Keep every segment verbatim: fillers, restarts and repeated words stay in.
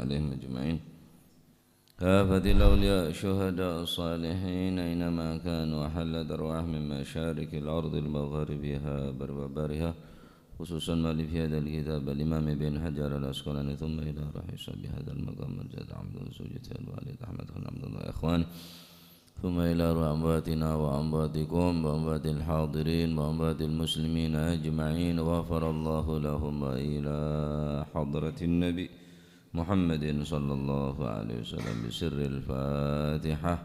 عليهم أجمعين. كافة الأولياء الشهداء الصالحين أينما كانوا، وحلت أرواحهم من مشارق الأرض لمغاربها وبرها، خصوصا مؤلف هذا الكتاب الإمام ابن حجر العسقلاني، ثم إلى روح صاحب هذا المقام الجليل عبد الزوجة الوالد أحمد بن عبد الله إخواني، ثم إلى روح أمواتنا وأمواتكم وأموات الحاضرين وأموات المسلمين أجمعين، غفر الله لهم، وإلى حضرة النبي محمد صلى الله عليه وسلم بسر الفاتحة.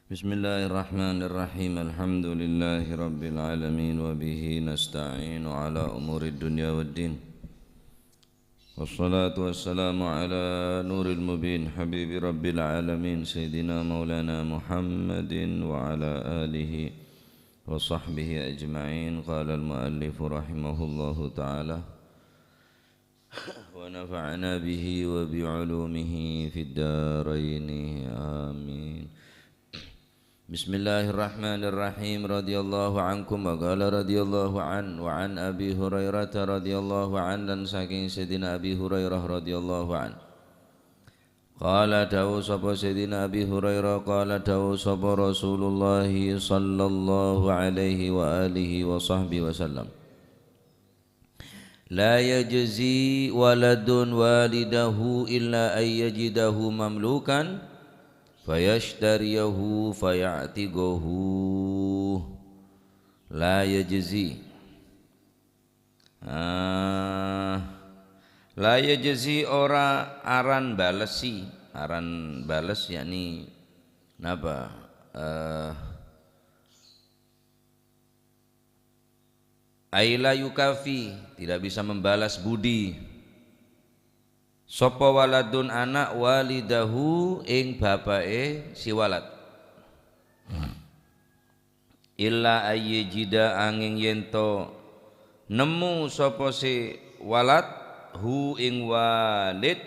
بسم الله الرحمن الرحيم. الحمد لله رب العالمين، وبه نستعين على أمور الدنيا والدين. والصلاة والسلام على نور المبين، حبيب رب العالمين، سيدنا مولانا محمد وعلى آله وصحبه أجمعين. قال المؤلف رحمه الله تعالى: ونفعنا به وبعلومه في الدارين. آمين. بسم الله الرحمن الرحيم. رضي الله عنكم، وقال رضي الله عنه، وعن أبي هريرة رضي الله عنه، lan saking Sayyidina Abi Hurairah radhiyallahu anhu. Qala, dawuh sapa Sayyidina Abi Hurairah, qala, dawuh sapa Rasulullah sallallahu alaihi wa alihi wa sahbihi wasallam. La yajzi waladun walidahu illa an yajidahu mamlukan fayashtariyahu faya'tiqahu. La yajzi. Ah, la yajzi ora aran balesi. Aran bales yakni napa? Eh, Ai la yukafi, tidak bisa membalas budi. Sapa waladun ana' walidahu ing bapake si walad. Illa ayyajida anging yento nemmo sapa si walad hu ing walid.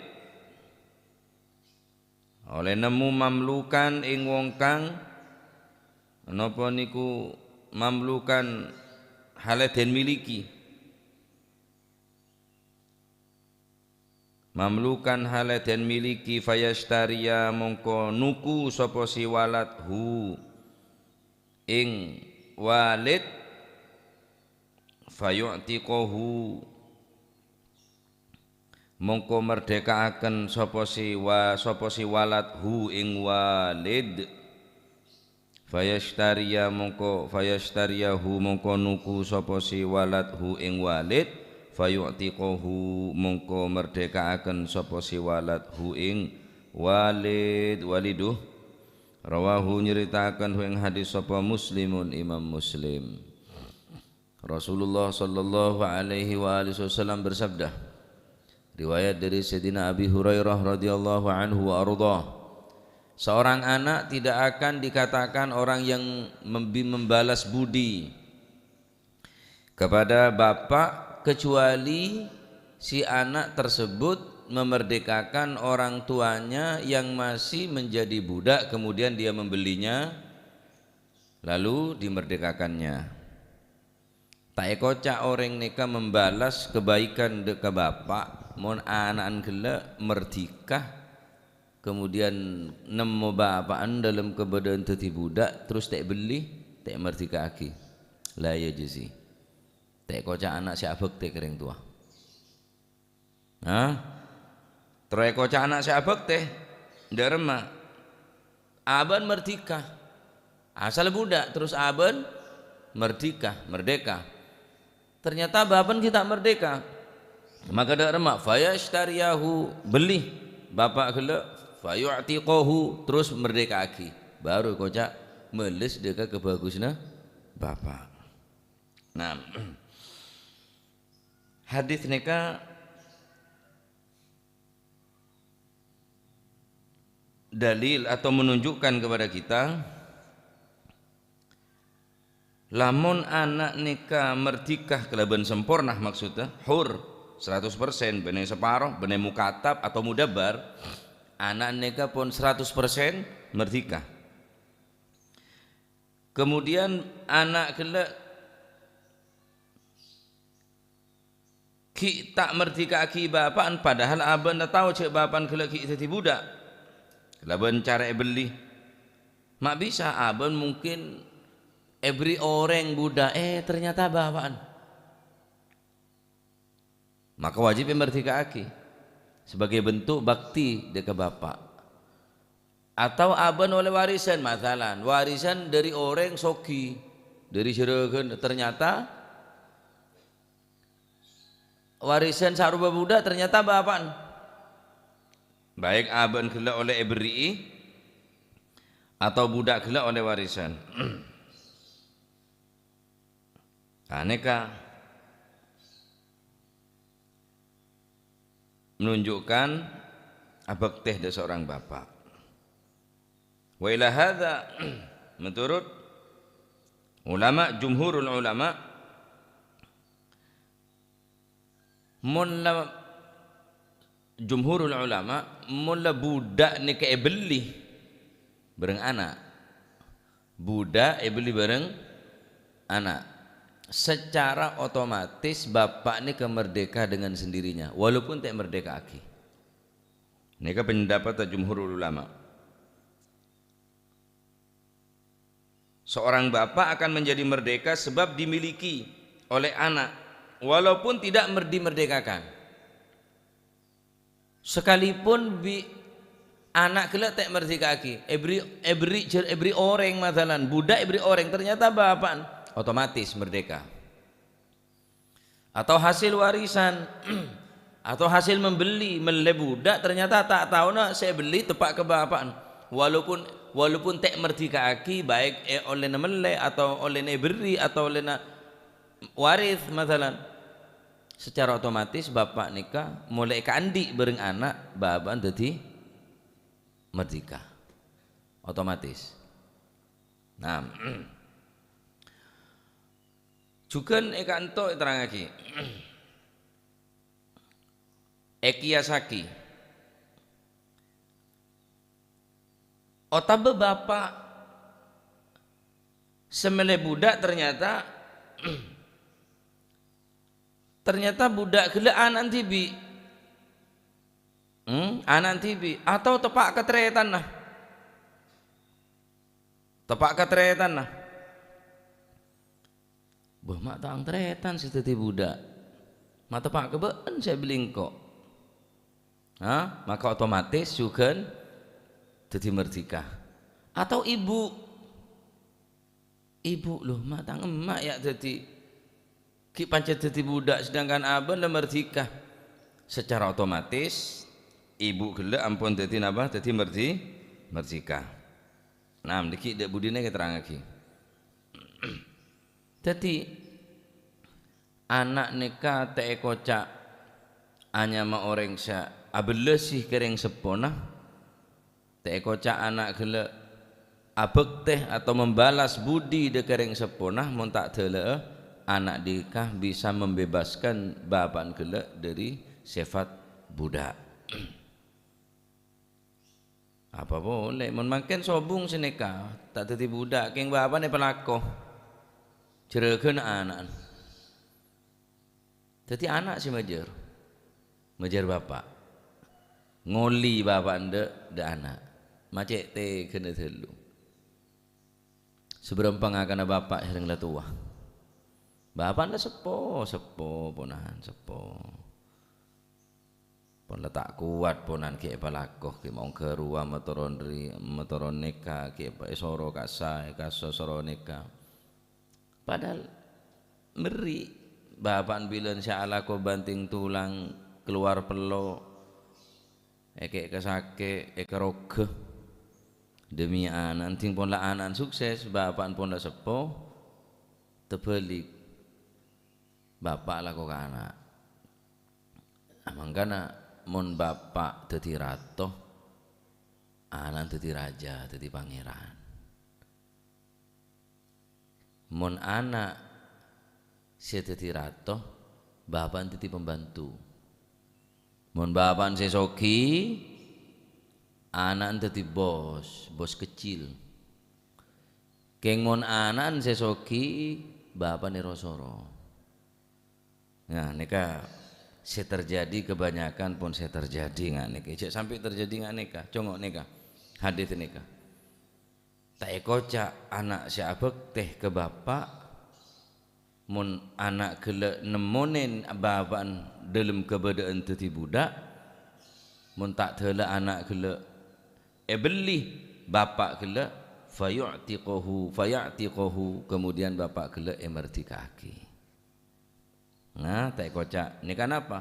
Oleh nemmo mamlukan ing wong kang napa niku mamlukan hale den miliki. Mamlukan hale den miliki, fayashtariya mongko nuku sapa si walad hu ing walid, fayu'tiqahu mongko merdekaaken sapa si wa-, sapa si walad hu ing walid. Fayashtariya mongko, fayashtariyahu mongko nuku sapa si walad hu ing walid, fayu'tiqahu mongko merdekaaken sapa si walad hu ing walid, waliduh. Rawahu nyeritaaken hu ing hadis sapa Muslimun, Imam Muslim. Rasulullah sallallahu alaihi wa alihi wasallam bersabda, riwayat dari Sayyidina Abi Hurairah radhiyallahu anhu wa ardhah, seorang anak tidak akan dikatakan orang yang membi-, membalas budi kepada bapak kecuali si anak tersebut memerdekakan orang tuanya yang masih menjadi budak, kemudian dia membelinya, lalu dimerdekakannya. Ta' ekoca' oreng neka membalas kebaikan de-, ka bapa', mon ana'an gella' merdeka, kemudian nemmo bapa'an dalam kebadaan daddi budak, terus ta' belli, ta' merdekaagi. La yajzi. Ta' ekoca' ana' se abakte ka reng towa. Hah? Terro ekoca' ana' se abakte, ndak remma. Aba'an merdeka. Asal budak, terus aba'an merdeka, merdeka. Ternyata bapa'an ghi' ta' merdeka. Maka ndak remma, fayashtariyahu, belli bapa' gella', fayu'tiqahu, terus merdekaagi. Baru ekoca' melles de-, ka kabagusanna bapa'. Nah, hadis neka dalil atau menunjukkan kepada kita Lamon ana' nèka merdeka kalabân samporna, maksudda hur saratos persen, bânnè saparo, bânnè mukatab atau mudabbar, ana' nèka pon saratos persen merdeka. Kemudian ana' ghellâ' ghi' ta' merdeka'aghi bapa'na, padahal abâ'na tao jâ' bapa'na ghellâ' ghi' dhâddhi budak kalabân cara èbelli. Ma' bisa abâ'na mungkin èberri' orèng budak, eh, ternyata bapa'na. Maka wajib èmerdeka'aghi sebagai bentuk bakti dâ' ka bapa'. Atau abâ'na ollè warisan, masalan, warisan dâri orèng soghi, dâri jhurâghân, ternyata warisan sarowa budak ternyata bapa'na. Baik abâ'na ghellâ' ollè èberri'i atau budak ghellâ' ollè warisan. Nah, nèka menunjukkan abhâktè dâ' seorang bapa'. Wa ila hadza, menurut ulama, jumhurul ulama, mon la, jumhurul ulama, mon la budak nèka èbelli bâreng ana', budak èbelli bâreng ana', secara otomatis bapa' nèka merdeka dengan sendirinya, walaupun ta' èmerdeka'aghi. Nèka pendapatta jumhurul ulama. Seorang bapak akan menjadi merdeka sebab dimiliki oleh anak, walaupun tidak mer-, dimerdekakan. Sakalipun bi-, ana' ghellâ' ta' èmerdeka'aghi, èberri', èberri' jhâr-, èberri' orèng, masalan, budak èberri' orèng, ternyata bapa'na otomatis merdeka. Atau hasil warisan, atau hasil membeli, mellè budak, ternyata ta' taona sè èbelli teppa' ka bapa'na. Walaupun, walaupun ta' èmerdeka'aghi, baik è-, ollèna mellè, atau ollèna èberri', atau ollèna waris, masalan. Secara otomatis bapa' nèka molaè èkaandi' bâreng ana', bapa'na dhâddhi merdeka. Otomatis. Nah, jhughân è ka'anto' èterrangaghi. Èkiyasaghi. Otabâ bapa' sè mellè budak ternyata, ternyata budak ghellâ' ana'na dhibi'. Hmm, ana'na dhibi'. Atau teppa' ka tarètanna. Teppa' ka tarètanna. Bâh, ma' tang tarètan sè dhâddhi budak. Ma' teppa' ka bâ'na sè èbelli engko'. Ha? Maka otomatis jhughân dhâddhi merdeka. Atau ibu. Ibu, "Loh, ma' tang emma' ya dhâddhi, ghi' pancet dhâddhi budak, sedangkan abâ'na la merdeka." Secara otomatis, ibu ghellâ' ampon dhâddhi napa? Dhâddhi merdi-, merdeka. Nah, nèka dâ' budina èterrangaghi. Dhâddhi, ana' nèka ta' èkoca' anyama orèng sè abellasi ka rèng seppona, ta' èkoca' ana' ghellâ' abhâktè atau membalas budi dâ' ka rèng seppona, mon ta' dâlâ'â, ana' nèka bisa membebaskan bapa'na ghellâ' dâri sèfat budak. Apa polè, mon mangkèn sobung sè nèka, ta' dhâddhi budak, kèng bapa'na èpalako. Jhurâghân ana'na. Dhâddhi ana' sè majâr. Majâr bapa'. Ngolè bapa'na dâ', dâ' ana'. Ma' cè' tèghâna dhâlu. Sabârâmpa ngakanna bapa' sèrèng la towa. Bapa'na la seppo, seppo, ponahan, seppo. Pon la ta' kowat, ponahan ghi' èpalako, ghi' maongghâ rowa matoron ri-, matoron nèka, ghi' èpa-, èsoro kassa, èkassa soro nèka. Padahal merri', bapa'na bilân sè alako bhânthèng tolang, kalowar pello', èkè-, èkasakè', èkarogghâ. Demi ana', dhing pon la ana'na sukses, bapa'na pon la seppo, terbalik. Bapa' lako ka ana'. Mangkana mon bapa' dhâddhi rato, ana' dhâddhi rajâ, dhâddhi pangèran. Mon ana' sè dhâddhi rato, bapa'na dhâddhi pembantu. Mon bapa'na sè soghi, ana'na dhâddhi bos, bos kecil. Kèng mon ana'na sè soghi, bapa'na ro-soro. Nah, nèka sè terjadi kebanyakan pon sè terjadi nga' nèka. Jhâ' sampè' terjadi nga' nèka, congo' nèka. Hadis nèka. Ta' èkoca' ana' sè abhâktè ka bapa', mon ana' ghellâ' nemmonè bapa'na dâlem kabâdâ'ân dhâddhi budak, mon ta' dâla ana' ghellâ' èbelli bapa' ghellâ', fayu'tiquhu, faya'tiquhu, kemudian bapa' ghellâ' èmardhika'aghi. Nah, ta' èkoca'. Nèka napa?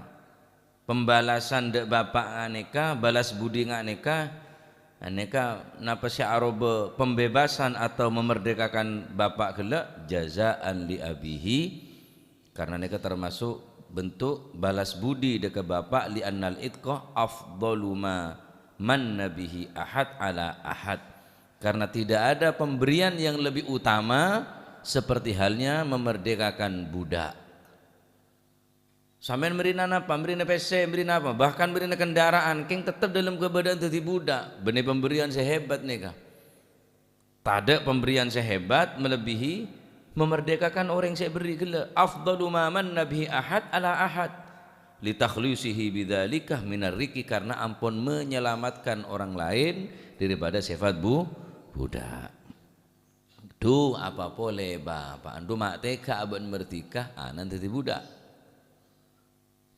Pembalasan dâ' bapa' nga' nèka, balas budi nga' nèka, nèka napa sè aroba pembebasan atau memerdekakan bapa' ghellâ'? Jazaan li abihi. Karena nèka termasuk bentuk balas budi dâ' ka bapa', li annal itqa afdalu ma manna bihi ahad ala ahad. Karena tidak ada pemberian yang lebih utama seperti halnya memerdekakan budak. Sampèyan mèrèna napa? Mèrèna pèssè, mèrèna apa? Bahkan mèrèna kendaraan, kèng tettep dâlem kabâdâ'ân dhâddhi budak. Bânnè pemberian sè hebat nèka. Tadâ' pemberian sè hebat melebihi memerdekakan orèng sè èberri' ghellâ'. Afdalu ma manna bihi ahad ala ahad. Li takhlisihi bidzalika minar riqi, karena ampon menyelamatkan orang lain daripada sifat bu-, budak. Dhu, apa polè, Bapa'? Dhu, ma' tega abâ'na merdeka, ana'na dhâddhi budak.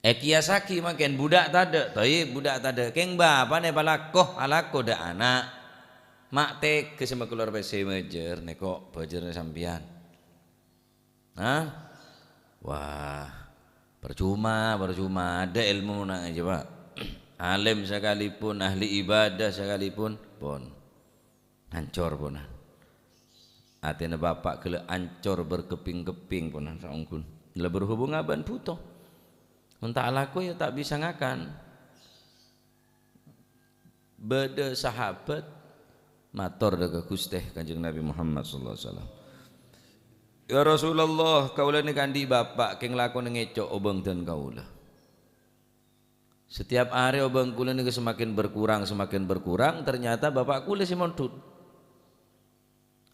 Èkiyasaghi mangkèn budak tadâ', toyib budak tadâ'. Kèng bapa'na èpalako, alako dâ' ana'. Ma' tega sè makalowar pèssè majâr, nèko bhâjârna sampèyan. Hah? Wah, percuma, percuma. Adâ' èlmo nang jâ, Pak. Alim sakalipun, ahli ibadah sakalipun, pon. Ancor, ponan. Atèna bapa' ghellâ' ancor berkeping-keping, ponan, saongghuna. La berhubung abâ'na bhuto. Mon ta' alako, ya ta' bisa ngakan. Bâdâ sahabat mator dâ' ka Ghustè Kanjeng Nabi Muhammad sallallahu alaihi wasallam, "Ya Rasulullah, kaulâ nèka andi' bapa', kèng lakona ngèco' obâng dân kaulâ. Setiap arè obâng kaulâ nèka semakin berkurang, semakin berkurang, ternyata bapa' kaulâ sè mondhut."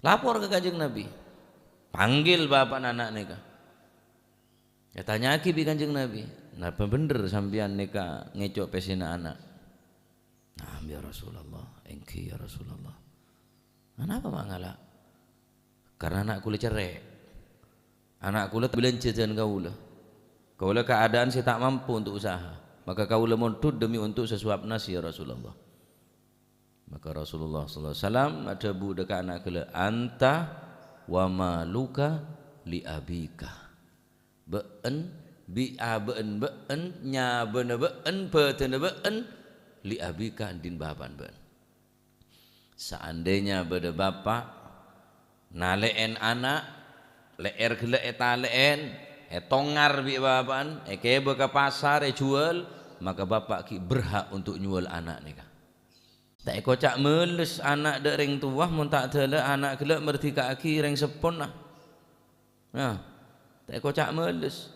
Lapor ka Kanjeng Nabi. Panggil bapa'na ana' nèka. Ètanya'aghi bi' Kanjeng Nabi, "Napa bhendher sampèyan nèka ngèco' pèssèna ana'?" "Na'am, ya Rasulullah." "Èngghi, ya Rasulullah." "Anapa ma' ngala'?" "Karena ana' kaulâ cerrè'. Ana' kaulâ ta' bâlânjhâ dân kaulâ. Kaulâ keadaan sè ta' mampu untuk usaha. Maka kaulâ mondhut demi untuk sesuap nasi, ya Rasulullah." Maka Rasulullah sallallahu alaihi wasallam adhâbu dâ' ka ana' ghellâ', "Anta wa maluka li abika." Bâ'en, bi' abâ'en bâ'en, nyabâna bâ'en, bâdâna bâ'en, li abika, andi'na bapa'na bâ'en. Seandainya bâdâ bapa' nalè'èn ana', lè'èr ghellâ' ètalè'èn, ètongar bi' bapa'na, èkèbâ ka pasar, èjhuwâl, maka bapa' ghi' berhak untuk nyuwâl ana' nèka. Ta' èkoca' males ana' dâ' rèng towa, mon ta' dâla ana' ghellâ' mardhika'aghi rèng seppona. Nah, ta' èkoca' males.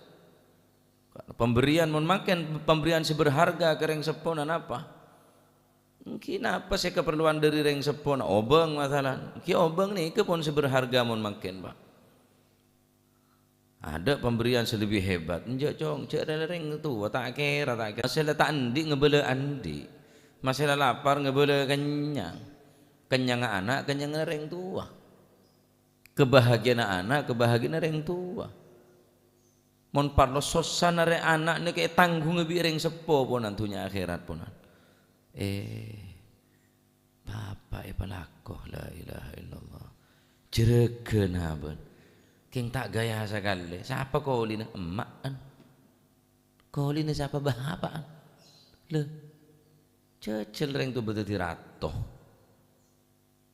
Pemberian, mon mangkèn pemberian sè berharga ka rèng seppona napa? Èngghi napa sè kaparlowan dâri rèng seppona? Obâng, masalan. Èngghi obâng nèka pon sè berharga mon mangkèn, Pak. Adâ' pemberian sè lebbi hebat. Enjâ', Cong, jhâ' rèng towa, ta' kèra, ta' kèra. Masalah ta' andi' ngabâlâ andi'. Masalah lapar ngabâlâ kennyang. Kennyangnga ana', kennyangnga rèng towa. Kabahagiaanna ana', kabahagiaanna rèng towa. Mon parlo sossana rè-, ana' nèka ètangghunga bi' rèng seppo, ponan, dhunnya akhèrat, ponan. Eh, Bapa' èpalako, la ilaha illallah. Jârâghâna bân. Kèng ta' ghâjâ sakalè. Sapa kolina? Emma'en. Kolina sapa? Bapa'en. Lho, jhâjhâl rèng towa dhâddhi rato.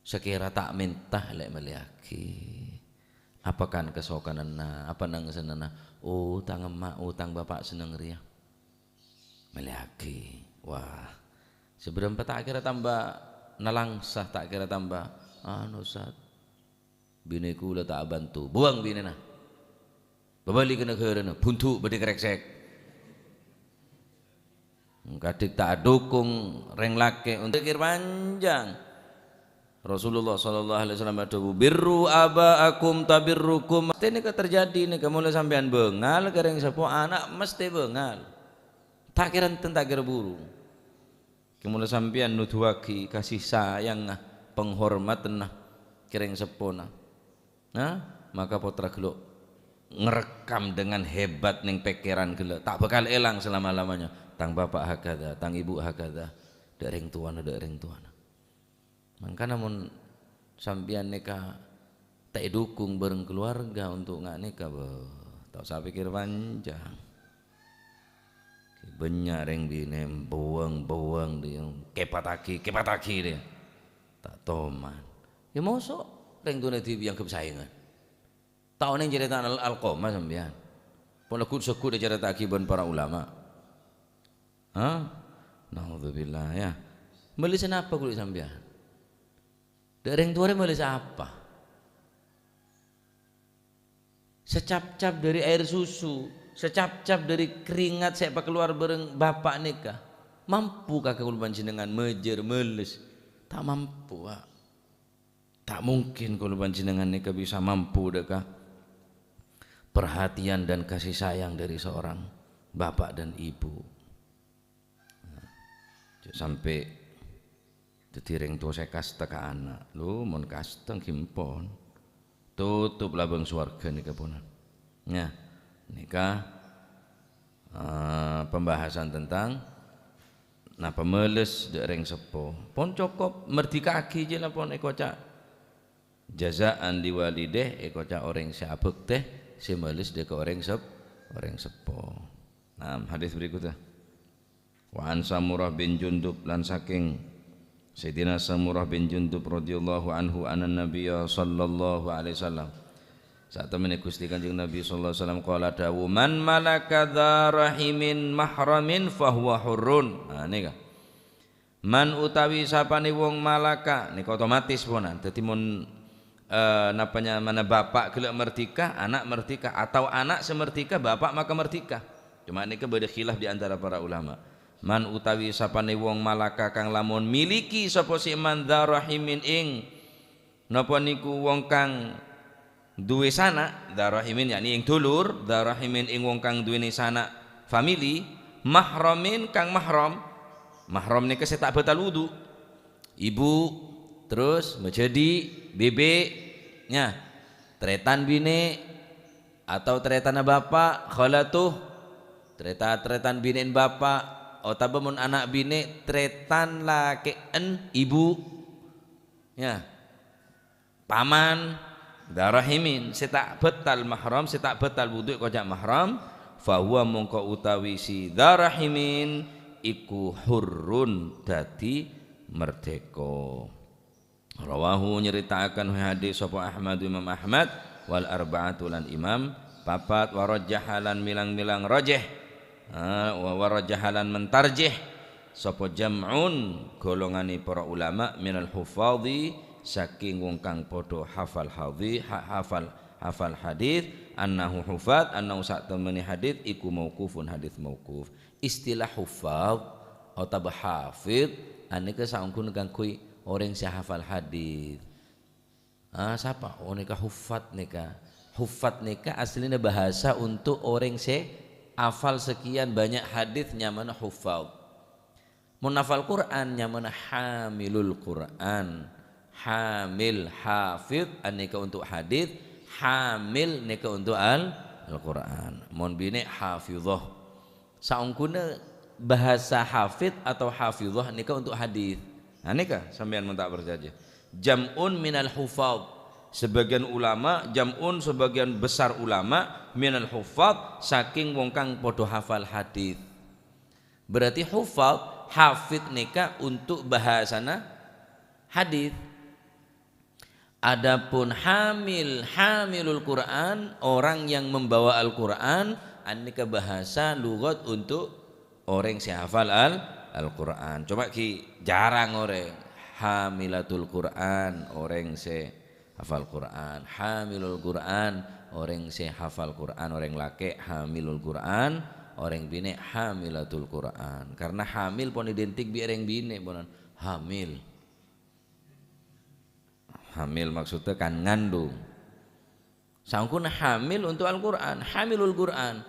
Sakèra ta' mènta lè' mellèyaghi. Apa kan kasokananna, apa nangsananna? Oh, tang emma', oh, tang bapa' senneng rèya. Mellèyaghi. Wah, sabârâmpa ta' kèra tamba nalangsa, ta' kèra tamba, anu, Ustaz. Binè kaulâ ta' abhânto. Buwâng binèna. Bâbâli ka naghârâna, bhundhu' bâdhi karèksèk. Kadhi ta' adhukung rèng lakè' untuk pikir panjang. Rasulullah sallallahu alaihi wasallam adhâbu, "Birru aba'akum tabirrukum." Mastè nèka terjadi nèka, molaè sampèyan bângal ka rèng seppo, ana' mastè bângal. Ta' kèra enten, ta' kèra buru. Kè molaè sampèyan noduwaghi kasih sayangnga, penghormatanna ka rèng seppona. Nah, maka pottra ghellâ' ngerekam dengan hebat neng pèkkèran ghellâ', ta' bhâkal èlang selama-lamanya. Tang bapa' hakadha, tang ibu hakadha, dâ' rèng towana, dâ' rèng towana. Mangkana mon sampèyan nèka ta' èdhukung bhâreng keluarga untuk nga' nèka, bâh, ta' osa pikir panjang. Bânnya' rèng binè' bâwâng-bâwâng, dhiyâ, kèpattaghi, kèpattaghi, dhiyâ. Ta' toman. Yâ, moso' rèng towana dhibi' èangghep saèngan. Ta' onèng carètana Al-, Alqamah sampèyan. Pon lagghu' segghut ècarèta'aghi bân para ulama. Hah? Naudzubillah, yâ. Mellè sanapa ghulâ sampèyan? Dâ' rèng towa rè mellè sapa? Secap-cap dâri aèr susu, secap-cap dâri keringat sè èpakalowar bhâreng bapa' nèka, mampu ka kaulâ panjhennengngan majâr, males? Ta' mampu, Pak. Ta' mungkin kaulâ panjhennengngan nèka bisa mampu dâ' ka perhatian dan kasih sayang dari seorang bapak dan ibu. Jhâ' sampè' dhâddhi rèng towa sè kasta ka ana'. Lho, mon kasta ghi empon. Totop labâng sowarghâ nèka pon. Yâ, nèka, eh, pembahasan tentang napa males dâ' rèng seppo. Pon cokop merdika'aghi jiyâ la pon èkoca'. Jazaan liwalidaih èkoca' orèng sè abhâktè, sè males dâ' ka orèng sep-, orèng seppo. Nah, hadis berikutnya. Wa an Samurah bin Jundub, lan saking Sayyidina Samurah bin Jundub radhiyallahu anhu, anna Nabiyya sallallahu alaihi wasallam, satemene Gusti Kanjeng Nabi sallallahu alaihi wasallam, qala, dawuh, "Man malaka dza rahimin mahramin fahuwa hurrun." Nah, nèka. Man utawi sapane wong malaka, nèka otomatis ponan. Dadi mon, eh, napa nyamana bapa' gella' merdeka, ana' merdeka, atau ana' sè merdeka, bapa' maka merdeka. Cuma nèka badha khilaf di antara para ulama. Man utawi sapane wong malaka kang lamun miliki sapa si man dza rahimin ing, napa niku wong kang duwe sana', dza rahimin, yakni ing dulur, dza rahimin ing wong kang duwene sana' famili, mahramin kang mahram. Mahram nèka sè ta' batal wudu. Ibu, terus majhadi, bebe', nya, tretan bine', atau tretana bapa', khalatuh, treta-, tretan bine'en bapa', otaba mon ana' bine', tretan lake'en ibu. Nya. Paman, dza rahimin, sè ta' batal mahram, sè ta' batal wudu' èkoca' mahram, fahuwa mongko utawi si dza rahimin iku hurrun dadi merdeka. Rawahu, nyarèta'aken hadis sapa Ahmad, Imam Ahmad, wal arba'atu lan imam papat, wa rajjaha lan milang-milang rajih, ha, wa, wa rajjaha lan mentarjih sapa jam'un, golongane para ulama, minal huffadhi, saking wong kang padha hafal hadhi-, ha-, hafal, hafal hadis, annahu huffadh, annahu satemene hadis iku mauqufun, hadis mauquf. Istilah huffadh otabâ hafidh anèka saongghuna kaangghuy orèng sè hafal hadis. Ah, sapa? Oh, nèka huffadh nèka. Huffadh nèka asline bahasa untuk orèng sè hafal sekian banyak hadis nyamana huffadh. Mon hafal Qur'an nyamana hamilul Qur'an. Hamil, hafidh, anèka untuk hadis, hamil nèka untuk al-, Al-Qur'an. Mon binè' hafidhah. Saongghuna bahasa hafidh atau hafidhah nèka untuk hadis. Nah, nèka sampèyan mon ta' parcajâ. Jam'un minal huffadh. Sebagian ulama, jam'un sebagian besar ulama minal huffadh saking wong kang padha hafal hadis. Berarti huffadh, hafidh nèka untuk bahasana hadis. Adapun hamil, hamilul Qur'an, orang yang membawa Al-Qur'an, anèka bahasa lughat untuk orèng sè hafal Al-, Al-Qur'an. Coba ghi jarang orèng hamilatul Qur'an, orèng sè Hafal Qur'an, hamilul Qur'an, orèng sè hafal Qur'an, orèng lakè' hamilul Qur'an, orèng binè' hamilatul Qur'an. Karena hamil pon identik bi' orèng binè', ponan. Hamil. Hamil maksudnya kan ngandung. Sangkun hamil untuk Al-Qur'an, hamilul Qur'an.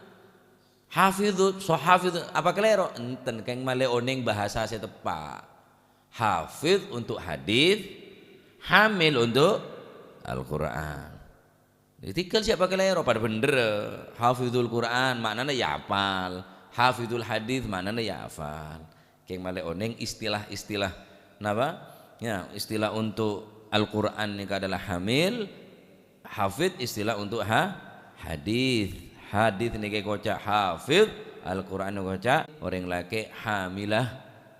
Hafidhu, so hafidh, apa kalèro? Enten, kèng malè onèng bahasa sè teppa'. Hafidh untuk hadis, hamil untuk Al-Qur'an. Jadi, tinggal siapa kalèro, padâ bhender. Hafidhul Qur'an, maknana ya apal. Hafidhul hadis, maknana ya apal. Kèng malè onèng istilah-istilah, napa? Ya, istilah untuk Al-Qur'an nèka adalah hamil, hafidh istilah untuk ha-, hadis. Hadis nèka èkoca' hafidh, Al-Qur'an èkoca' orèng lakè' hamilah,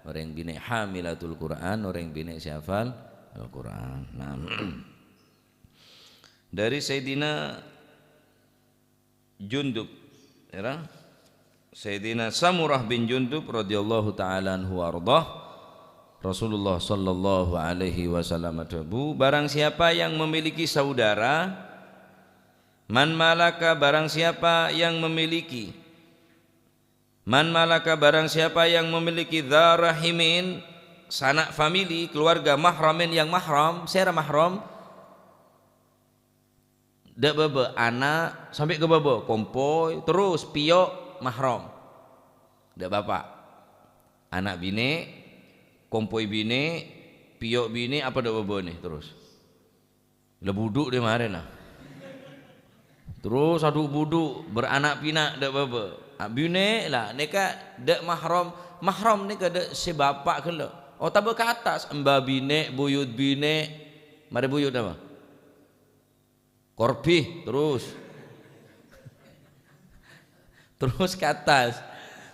orèng binè' hamilatul Qur'an, orèng binè' sè hafal Al-Qur'an. Nah. Dari Sayyidina Jundub, ya. Sayyidina Samurah bin Jundub radhiyallahu ta'ala anhu wa ardhah, Rasulullah sallallahu alaihi wasallam adhâbu, "Barang siapa yang memiliki saudara, man malaka, barang siapa yang memiliki, man malaka, barang siapa yang memiliki dza rahimin, sanak famili, keluarga, mahramin yang mahram, sèra mahram, dâ' bâbâ, ana' sampè' ka bâbâ, kompoy, terros pèyo', mahram. Dâ' bapa'. Ana' binè', kompoy binè', pèyo' binè', apa dâ' bâbâ nè, terros. La budhu' dâ' marèna. Terros adhu' budhu', berana' pina' dâ' bâbâ. A, binè' la, nèka dâ' mahram. Mahram nèka dâ' sè bapa' ghellâ'. Otabâ ka attas, emba binè', buyut binè'. Marè buyut apa? Korbi, terros. Terros ka attas.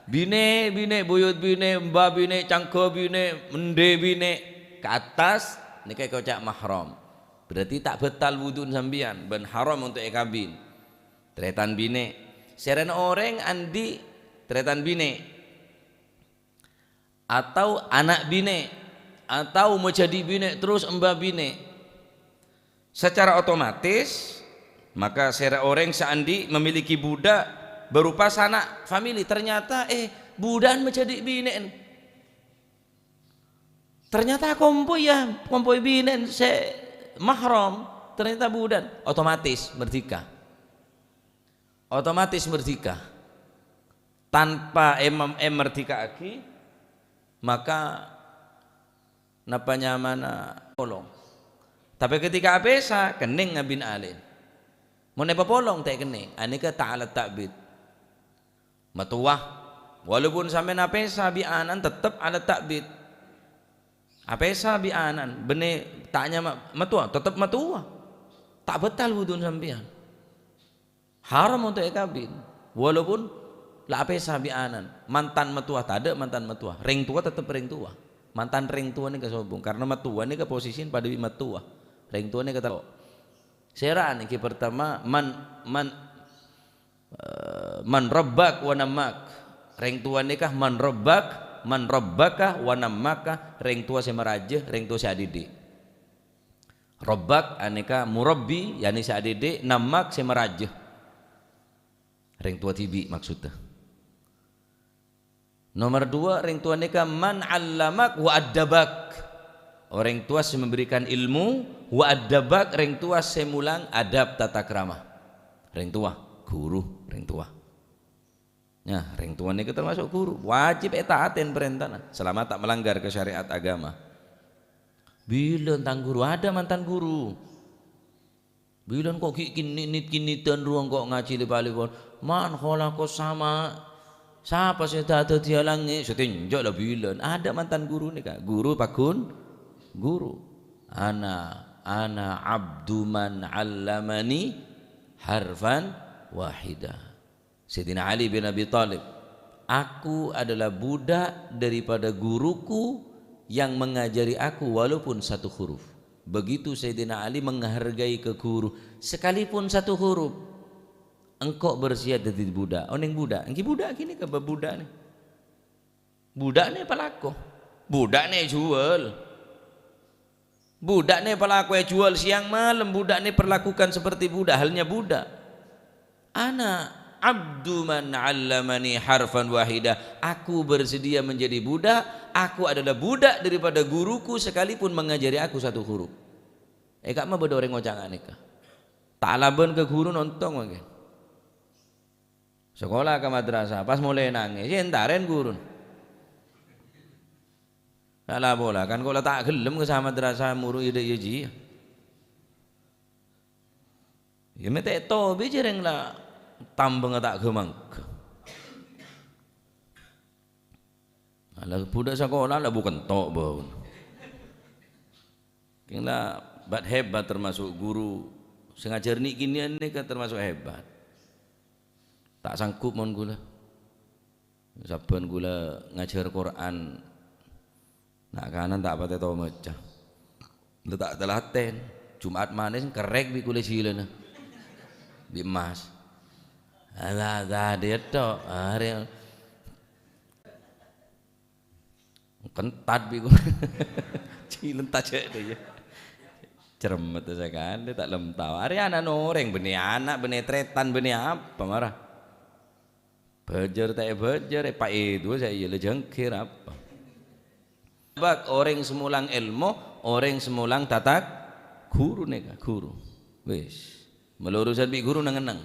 Binè', binè', buyut binè', emba binè', cangghâ binè', mendè binè'. Ka attas, nèka èkoca' mahram. Berarti ta' bâtal wudhu'na sampèyan, bân haram untuk èkabin. Tarètan binè'. Sèrana orèng andi' tarètan binè'. Atau ana' binè', atau majhâdhi' binè' terros emba binè'. Secara otomatis, maka sèra orèng sè andi' memiliki budak berupa sanak famili. Ternyata, eh, buda'en majhâdhi' binè'en. Ternyata kompoy, ya, kompoy binè'en sè mahram. Ternyata buda'en. Otomatis merdeka. Otomatis merdeka. Tanpa em-, emerdeka'aghi, maka napa nyamana polong. Tapè ketika apèsa, kennèng ngabin alè'en. Mon èpapolong, ta' kennèng. Anèka ta' alat ta'bid. Matowa. Walaupun sampèyan apèsa bi' ana'en, tettep alat ta'bid. Apèsa bi' ana'en, bânnè ta' nyama matowa, tettep matowa. Ta' bâtal wudhu'na sampèyan. Haram untuk èkabin. Walaupun la apèsa bi' ana'en. Mantan matowa, tadâ' mantan matowa. Rèng towa tettep rèng towa. Mantan rèng towa nèka sobung. Karena matowa nèka posisina padâ bi' matowa. Rèng towa nèka tello'. Sèra nèka pertama, man, man, eh, man rabbak wa nammak. Rèng towa nèka man rabbak, man rabbaka wa nammaka. Rèng towa sè marajâ, rèng towa sè adidik. Rabbak anèka murabbi, ya'ni sè adidik, nammak sè marajâ. Rèng towa dhibi' maksoddhâ. Nomor dua, rèng towa nèka man 'allamak wa addabak. Orèng towa sè memberikan ilmu, wa addabak, rèng towa sè mulang adab tata krama. Rèng towa, guru, rèng towa. Nah, rèng towa nèka termasuk guru, wajib èta'atè parèntana, selama ta' melanggar ka syariat agama. Bilân tang guru, adâ mantan guru. Bilân kok ghi' kinit-kinit rowa engko' ngajhi lèpa-lèpon. Man khalaqas sama. Sapa sè dadadiyâ langngè'? Sè tènjâ' la bilân. Adâ mantan guru nèka. Guru paggun guru. Ana, ana abdu man 'allamani harfan wahida. Sayyidina Ali bin Abi Thalib, "Aku adalah budak daripada guruku yang mengajari aku walaupun satu huruf." Begitu Sayyidina Ali menghargai ke guru, sekalipun satu huruf. "Engko' bersiap dhâddhi budak." Onèng budak, èngghi budak ghânèka bab budak nè. Budak nè palako. Budak nè juwâl. Budak ni pelaku jual siang malam, budak ni perlakukan seperti budak, halnya budak. Ana abdu man allamani harfan wahida. Aku bersedia menjadi budak. Aku adalah budak daripada guruku sekalipun mengajari aku satu huruf. Eh, ka'ma bâdâ orèng ngoca' nganèka. Ta' alabân ka ghuru nontong mangkèn. Sakola ka madrasah, pas molè nangès, yâ entarèn ghuruna. Ta' la-pola, kan ko' la ta' ghellem ka sa madrasah muru iyâ dâ' iyâ jiyâ. Yâ mè' ta' tobi jârèng la tambhângnga ta' ghâ-mangghâ. Ala budak sakola la bukan tok, bâ. Kèng la bat-hebat termasuk guru sè ngajhâr ni'-kènè'an nèka termasuk hebat. Ta' sanggup mon ghulâ. Sabbhân ghulâ ngajhâr Qur'an, na'-kana' ta' patè tao maca. La ta' talatèn. Jum'at manès kerrèk bi' kulè jhilâna. Bi' emmas. Ala, ala, diyâ tok. Arè. Kentat bi' kulè. Jhilâ ta' jhâ' dâ' iyâ. Cermet sakalè, ta' lem tao. Arè ana' orèng, bânnè ana', bânnè trètan, bânnè apa mara. Bhâjâr ta' èbhâjâr, èpaèduwâ sè iyâ la jhânggher apa. Bâk orèng sè molang èlmo, orèng sè molang tata ghuru nèka, ghuru. Wis. Mèlo urusan bi' ghuru neng-enneng.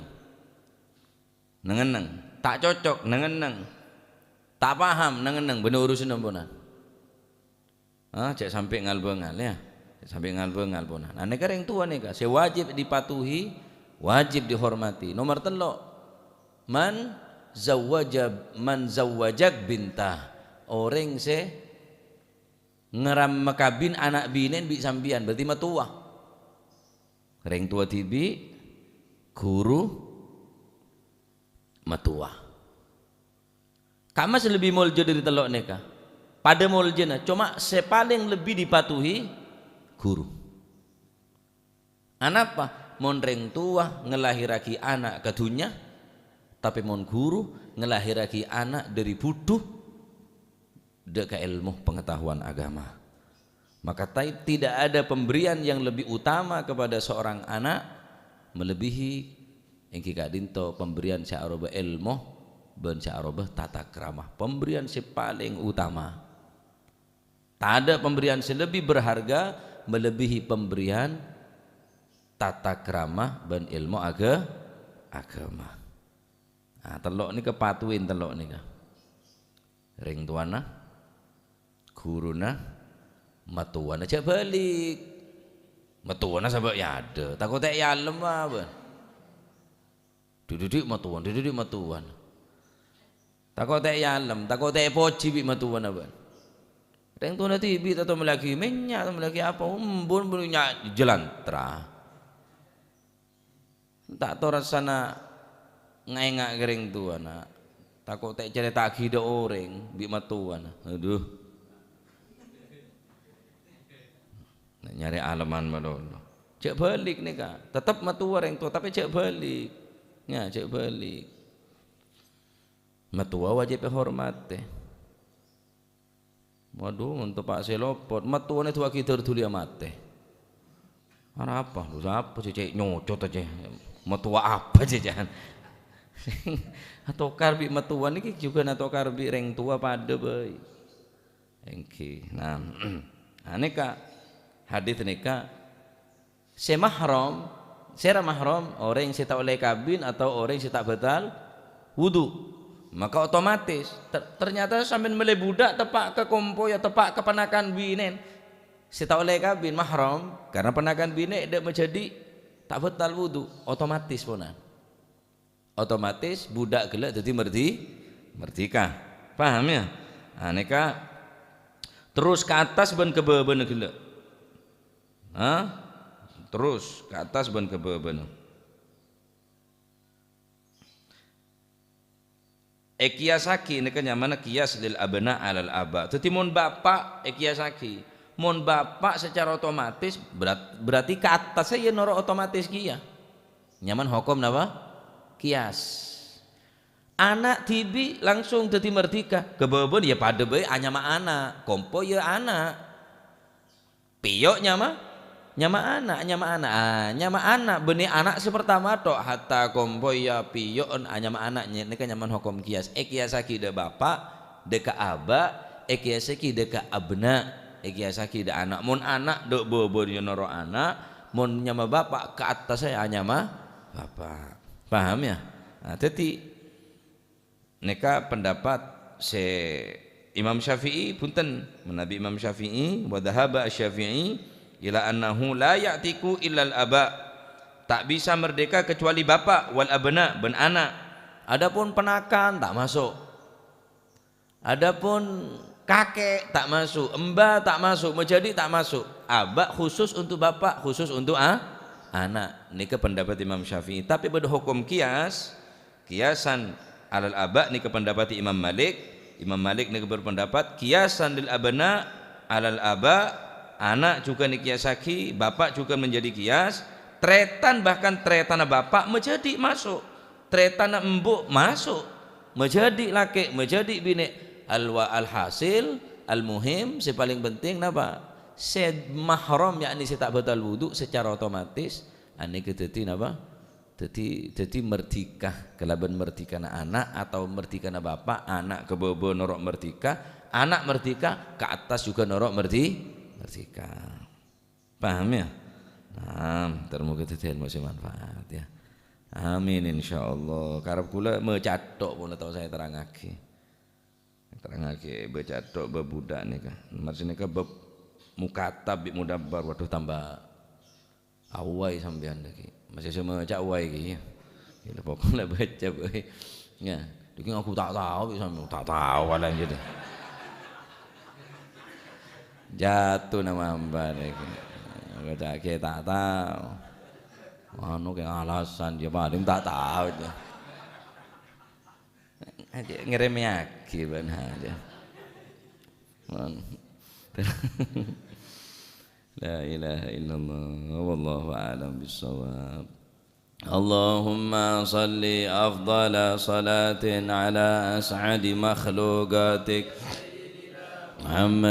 Neng-enneng. Ta' cocok, neng-enneng. Ta' paham, neng-enneng. Bânnè urusan amponan. Ah, jhâ' sampè' ngal-bângal, yâ. Jhâ' sampè' ngal-bângal ponan. Nah, nèka rèng towa nèka, sè wajib dipatuhi, wajib dihormati. Nomor tello', man zawwaja, man zawwajak bintah. Orèng sè ngaramma kabin ana' binè'en bi' sampèyan, berarti matowa. Rèng towa dhibi', ghuru, matowa. Ka'ma sè lebbi molja dhâri tello' nèka? Padâ moljana, coma sè palèng lebbi dipatuhi ghuru. Anapa? Mon rèng towa ngalahèrraghi ana' ka dhunnya, tapè mon ghuru ngalahèrraghi ana' dhâri bhudhu, dâ' ka èlmo pengetahuan agama. Maka tai-, tidak ada pemberian yang lebih utama kepada seorang anak melebihi èngghi ka'dinto pemberian sè aropa èlmo bân sè aropa tata krama. Pemberian sè palèng utama. Tadâ' pemberian sè lebih berharga melebihi pemberian tata krama bân èlmo aga-, agama. Nah, tello' nèka patuhin tello' nèka. Rèng towana, ghuruna, matowana. Jhâ' bâlik. Matowana sabâ' è adâ'. Tako' ta' èalem, bâ. Dhi'-dhi' matowana, dhi'-dhi' matowana. Tako' ta' èalem, tako' ta' èpojhi bi' matowana, bâ. Rèng towana dhibi' ta' tommellaghi mènnya', tommellaghi apa, embun, embun nya-, jhâlân tra. Ta' torossana nga'-ènga' ka rèng towana. Tako' ta' ècarèta'aghi dâ' orèng bi' matowana. Adhu. Na' nyarè aleman malolo. Jhâ' bâlik nèka. Teptep matowa rèng towa, tapè jhâ' bâlik. Nya, jhâ' bâlik. Matowa wajib èhormatè. Wadhu, mon teppa' sè lopot, matowana èdu'aaghi dâr dhuli matè. Arapa? Lho, sapa sè cè' nyocot aja? Matowa apa sè jân? Atokar bi' matowa nèka jhughân atokar bi' rèng towa padâ bhâi. Èngghi. Nah, anèka hadis nèka Sè mahram, sèra mahram, orèng sè ta' ollè kabin atau orèng sè ta' bâtal wudu. Maka otomatis, ter-, ternyata sampèyan mellè budak teppa' ka kompoyya, teppa' ka panakan binè'en sè ta' ollè kabin, mahram, karena panakan binè' dâ' majhâdhi ta' bâtal wudu, otomatis ponan. Otomatis budak ghellâ' dhâddhi merdi-, merdeka. Paham, ya? Nah, nèka terros ka attas bân ka bâbâna ghellâ'. Hah? Terros ka attas bân ka bâbâna. Èkiyasaghi nèka nyamana qiyas lil abna alal aba. Dhâddhi mon bapa' èkiyasaghi. Mon bapa' sacara otomatis berat-, berarti ka attas ya noro' otomatis kèya. Nyamana hokom napa? Qiyas. Ana' dhibi' langsung dhâddhi merdeka. Ka bâbâna ya padâ bhâi anyama ana', kompo ya ana'. Pèyo' nyama, Nyama ana', nyama ana'. Ah, nyama ana' bânnè ana' sè partama tok, hatta kompoyya piyo'en, ah, nyama ana' nyè-, nèka nyamana hokom kiyas. Èkiyasaghi dâ' bapa', dâ' ka aba', èkiyasaghi dâ' ka abna', èkiyasaghi dâ' ana'. Mon ana' dâ' bâbâ noro' ana', mon nyama bapa' ka attas sè anyama bapa'. Paham, ya? Nah, dhâddhi, nèka pendapat sè Imam Syafi'i, bhunten, manabi Imam Syafi'i, wa dhahaba Asy-Syafi'i ila annahu la ya'tiqu illal aba'. Ta' bisa merdeka kecuali bapa', wal abna', bân ana'. Adapun ponakan, ta' maso'. Adapun kakè, ta' maso'. Emba, ta' maso'. Majhâdi, ta' maso'. Aba' khusus untuk bapa', khusus untuk a-, ana'. Nèka pendapat Imam Syafi'i. Tapè bâdâ hokom kiyas, Qiyasan alal aba' nèka pendapat Imam Malik. Imam Malik nèka berpendapat qiyasan lil abna' alal aba', ana' jhughân èkiyasaghi, bapa' jhughân menjadi qiyas, trètan bahkan trètanna bapa' majhâdi maso', trètanna embu' maso', majhâdi lakè', majhâdi binè'. Alwa-, alhasil, almuhim, sè palèng penting napa? Sè mahram, yakni sè ta' batal wudu, secara otomatis, anèka dhâddhi napa? Dhâddhi, dhâddhi merdeka, kalabân merdekana ana' atau merdekana bapa', ana' ka bâbâ noro' merdeka, ana' merdeka ka attas jhughân noro' merdi-, merdeka. Paham, ya? Nah, termoga dhâddhi ilmu sè manfaat, ya. Amin, insyaallah. Karep kaulâ maca tok pon tao saya terangaghi. Terangaghi baca tok bab budak nèka. Nomor sè nèka bab mukatab bi' mudabbar. Waduh, tambah Awai sampèyan lagi. Masih sè maca awai iki, ya. Ya, pokoknya baca, boy. Ya, iki aku ta' tao, bisa ta' tao paling gitu. Jatuh nama hamba lagi. Baca ke ta' tao. Anu ke alasan dia paling ta' tao aja. Aja ngeremeyagi bân aja. Man. La ilaha illallah. Wallahu a'lam bissawab. Allahumma salli afdala salatin ala as'adi makhluqatik Muhammad